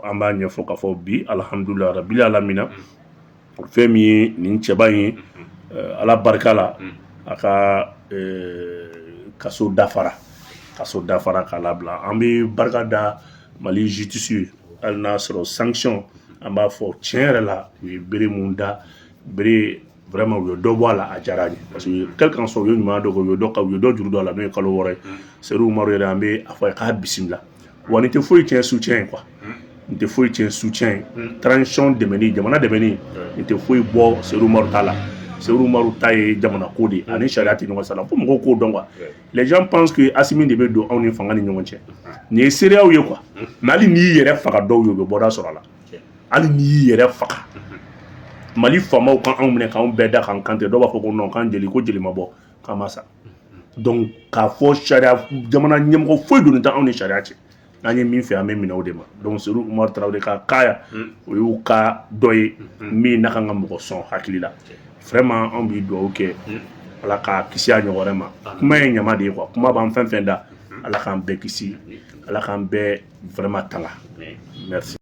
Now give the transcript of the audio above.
An b'a ɲɛfɔ k'a fɔ bi, alhamdulilayi rabili alamina, fɛn min ye nin cɛba in ye, Ala barika la, a ka kaso dafara, kaso dafara k'a labila. An bɛ barika da Mali justice ye. Hali n'a sɔrɔ sanction, an b'a fɔ tiɲɛ yɛrɛ la, u ye bere mun da, bere vraiment u ye dɔ bɔ a la, a diyara an ye, parce que quel qu'en soit, u ye ɲuman dɔ kɛ, u ye dɔ juru don a la, n'o ye kalo 6 ye. Seydou Umaru yɛrɛ, an bɛ a fɔ a ye k'a bisimila. Wa nin tɛ foyi tiɲɛ soutien ye quoi, nin tɛ foyi tiɲɛ soutien ye, transition dɛmɛni, jamana dɛmɛni, nin tɛ foyi bɔ Seydou Umaru ta la. Seydou Umaru ta ye jamana ko de ye, ani sariya tɛ ɲɔgɔn sira fo mɔgɔw k'o dɔn quoi. Les gens pensent que Assimi de bɛ don anw ni fanga ni ɲɔgɔn cɛ. Nin ye seereyaw ye quoi. Mais hali n'i y'i yɛrɛ faga dɔw ye, u bɛ bɔda sɔrɔ a la. Hali n'i y'i yɛrɛ faga, Mali faamaw kan anw minɛ k'anw bɛɛ da k'an kantigɛ, dɔw b'a fɔ ko non, k'an jeli ko jeli ma bɔ, k'an ma sa. Donc k'a fɔ sariya, jamana ɲɛmɔgɔ foyi donnen tɛ anw ni sariya cɛ. N'an ye min fɛ, an bɛ minɛ o de ma. Donc Seydou Umaru Tarawele ka kaya, o y'u ka dɔ ye min n'a kan ka mɔgɔ sɔn hakili la. Vraiment, anw b'i dugawu kɛ, Ala k'a kisi a ɲɔgɔn wɛrɛ ma. Kuma ye ɲama de ye quoi, kuma b'an fɛn fɛn da. Ala k'an bɛɛ kisi, Ala k'an bɛɛ vraiment tanga. Merci.